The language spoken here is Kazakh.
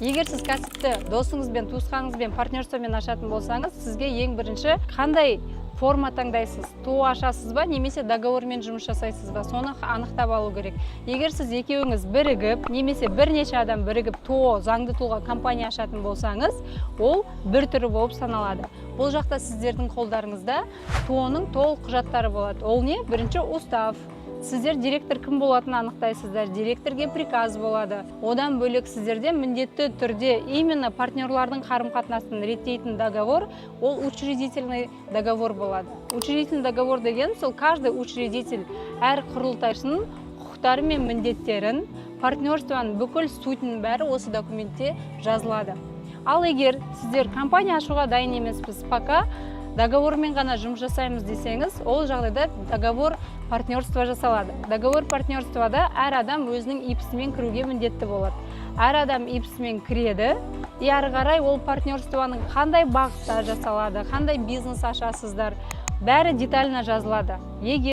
Егер сіз кәсіпті досыңызбен, туысқаныңызбен партнерствомен ашатын болсаңыз, сізге ең бірінші қандай форма таңдайсыз, ТОО ашасыз ба немесе договормен жұмыс жасайсыз ба, соны анықтап алу керек. Егер сіз екеуіңіз бірігіп немесе бірнеше адам бірігіп ТОО, заңды тұлға, компания ашатын болсаңыз, ол бір түрі болып саналады. Бұл жақта сіздердің қолдарыңызда ТОО-ның толық құжаттары болады. Ол не? Бірінші устав, сіздер директор кім болатынын анықтайсыздар, директорге приказ болады. Одан бөлек, сіздерде міндетті түрде именно партнерлардың қарым қатынасын реттейтін договор, ол учредительный договор болады. Учредительный договор деген сол каждый учредитель, әр құрылтайшының құқықтары мен міндеттерін, партнерствоның бүкіл сутінің бәрі осы документте жазылады. Ал егер сіздер компания ашуға дайын емеспіз, пока договормен ғана жұмыс жасаймыз десеңіз, ол жағдайда договор партнерство жасалады. Договор партнерствода әр адам өзінің ИП-сімен кіруге міндетті болады. Әр адам ИП-сімен кіреді, и ары қарай ол партнерствоның қандай бағытта жасалады, қандай бизнес ашасыздар, бәрі детально жазылады. Егер